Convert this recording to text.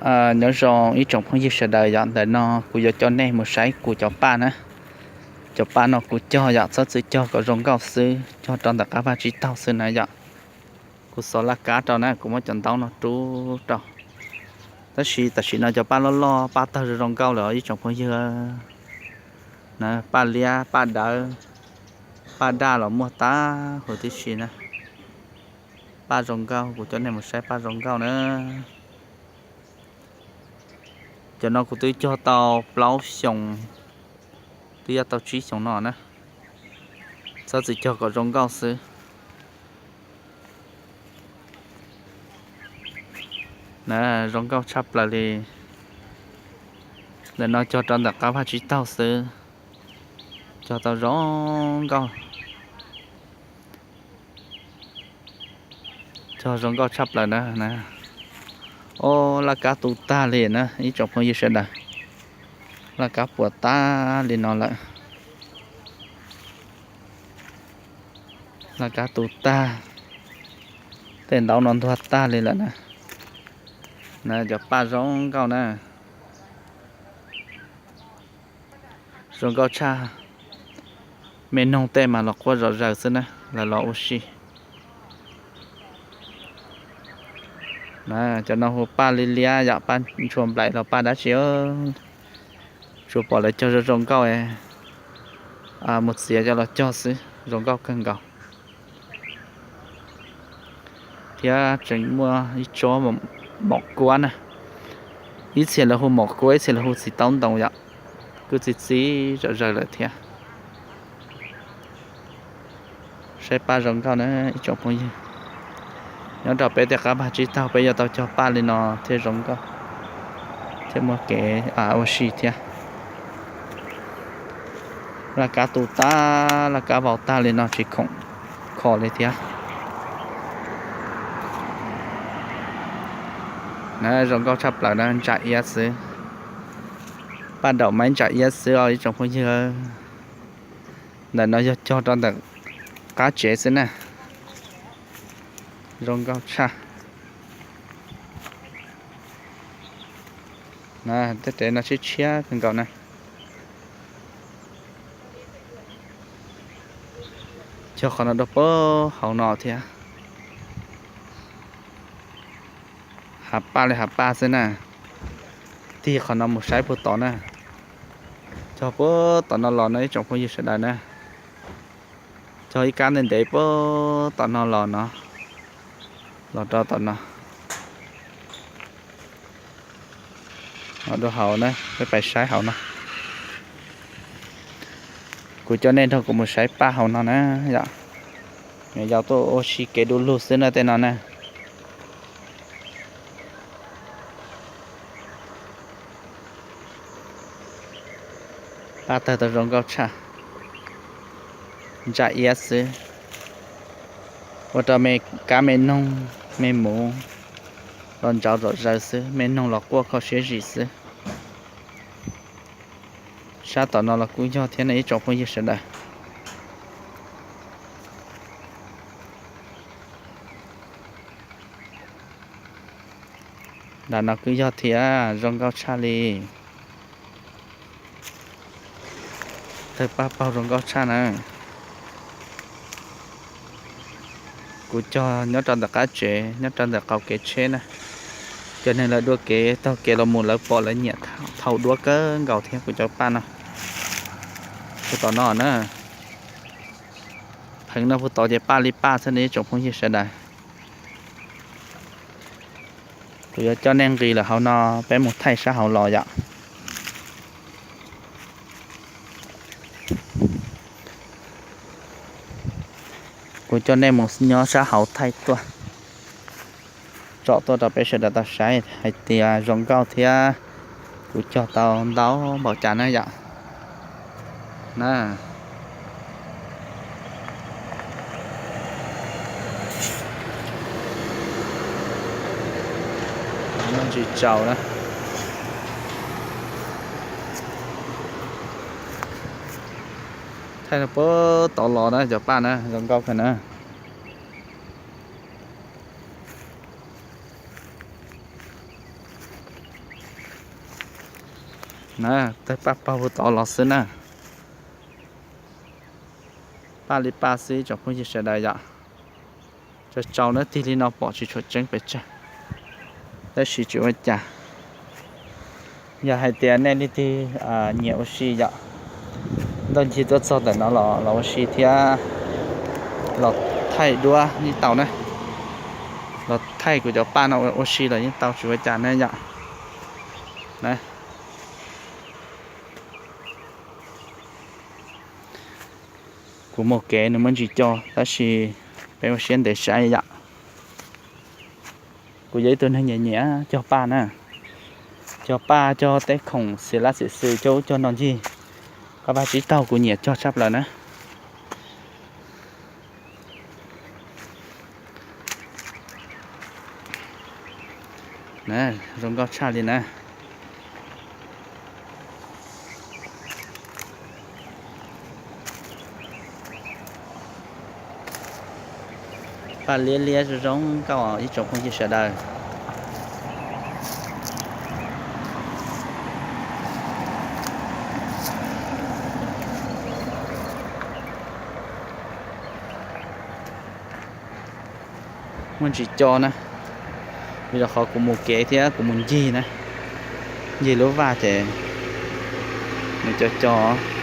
Nyob zoo ib tsoom phooj ywg sawv daws yom, ntawm no kuv yuav coj nej mus saib kuv cov paj na. Cov paj no kuv cog yom, txhob txwm cog kom zoo nkauj xwb, cog rau ntawm qab vaj tsib taug xwb na yom. Kuv xov laj kab rau na, kuv muab cov ntaub no rub rau. Tab sis tam sim no cov paj loj loj, paj tawg zoo zoo nkauj lawm os ib tsoom phooj ywg. Na, paj liab, paj dawb, paj daj los muaj tag huv tib si na. Paj zoo nkauj, kuv coj nej mus saib paj zoo nkauj na. Cov no kuv twb cog tau plaub xyoos, twb yuav tau tsib xyoos no na. Txhob txwm cog kom zoo nkauj xwb. Na, zoo nkauj tshaj plaws li. Ntawm no cog rau ntawm qab vaj tsib taug xwb, cog tau zoo nkauj. Cog zoo nkauj tshaj plaws na. Ob, laj kab tu tag li na ib tsoom phooj ywg sawv daws. Laj kab puas tag li no lawm. Laj kab tu tag, tej ntaub no ntuag tag li lawm na. Na, cov paj zoo nkauj na. Zoo nkauj tshaj. Me noog tej mas los quaj zom zaws xwb na, lawv los ua si. Cov no hu paj liab liab yom, paj ntshua nplaim los paj dab tsi. Tsuas pom lawv cog zoo zoo nkauj, mus txiav coj los cog xwb, zoo nkauj kawg nkaus. Thiab tseem muaj ib tsob mom kuab na, ib txhia lawv hu mom kuab, ib txhia lawv hu txiv taub ntoo yom, kuj txi txiv zom zaws lawm thiab. Saib paj zoo nkauj na ib tsoom phooj ywg. Nyob rau peb tej qab vaj tsib taug peb yuav tau cog paj li no thiaj zoo nkauj, thiab muaj kev ua si thiab. Laj kab tu tag, laj kab vau tag li no tsis khoom kho li thiab. Na, zoo nkauj tshaj plaws na, ntsa iab xwb. Paj daum maib ntsa iab xwb os ib tsoom phooj ywg. Ntawm no yog cog rau ntawm qab tsev xwb na. Zoo nkauj tshaj. Tej tsev no tshiab tshiab kawg nkaus na. Cog qhov no rau puag hauv no thiab. Hav paj li hav paj xwb na. Tig qhov no mus saib puag tod na. Cog puag tom no los no ib tsoom phooj ywg sawv daws na. Cog ib kab ntev ntev puag tom no los no, los rau tom no. Rau hauv na, peb pais saib hauv no. Kuv coj nej nrog kuv mus saib paj hauv no na yom. Yau tuaj ua si kev du lug xwb na tej no na. Paj tawg tau zoo nkauj tshaj. Ntsa iab xwb. Ua rau me kab me noog me muv los ntsauv zom zaws xwb, me noog los quaj kho siab zim xwb. Sab tom no los kuj yog thiab ne ib tsoom phooj ywg sawv daws. Nram no kuj yog thiab, zoo nkauj tshaj li. Tawg paj paug zoo nkauj tshaj na. Kuv cog nyob rau ntawm qab tsev, nyob rau ntawm qaum kev tsheb na. Cov neeg lawv dua kev taug kev los mus lawv pom lawv nyiam thaum duab kawg nkaus thiab kuv cov paj no. Puag tom no na, pheev no puag tod ces paj li paj xwb ne ib tsoom phooj ywg sawv daws. Kuv yuav coj nej nqis lawm hauv no, peb mus thaij sab hauv los yom. Kuv coj nej mus nyob sab hauv thaij tuaj, tsom tuaj rau peb sawv daws tau saib hais tias zoo nkauj thiab kuv cog tau ntau npaum cas na yom. Na, ntsis tsaus na. Thaij no puag tod los na cov paj na, zoo nkauj kawg na. Na, tawg paj paug puag tod los xwb na. Paj li paj xwb tsoom phooj ywg sawv daws yom. Tsau tsau na, tig li no pom tsis tshua tseeb pes tsawg, tab sis tsis ua cas. Yog hais tias nej leej twg nyiam ua si yom, Ntoj Ncig tuaj txog ntawm no los los ua si thiab los thaij duab yeej tau na. Los thaij kuv cov paj no ua si los yeej tau tsis ua cas na yom. Na, kuv mus kev nws muaj ntsis co tab sis peb ua siab ntev saib yom. Kuv yog ib tug neeg nyiam nyiam cog paj na, cog paj cog tej khoom xiv lab xim xws cog ub cog no ncig. Qab paj tsib taug kuv nyiam cog tshaj plaws na. Na, zoo nkauj tshaj li na. Paj liab liab zoo zoo nkauj ib tsoom phooj ywg sawv daws. Muaj ntsis co na, vim rau qhov kuv mus kev thiab kuv mus ncig na, ncig lub vaj ces nws co co.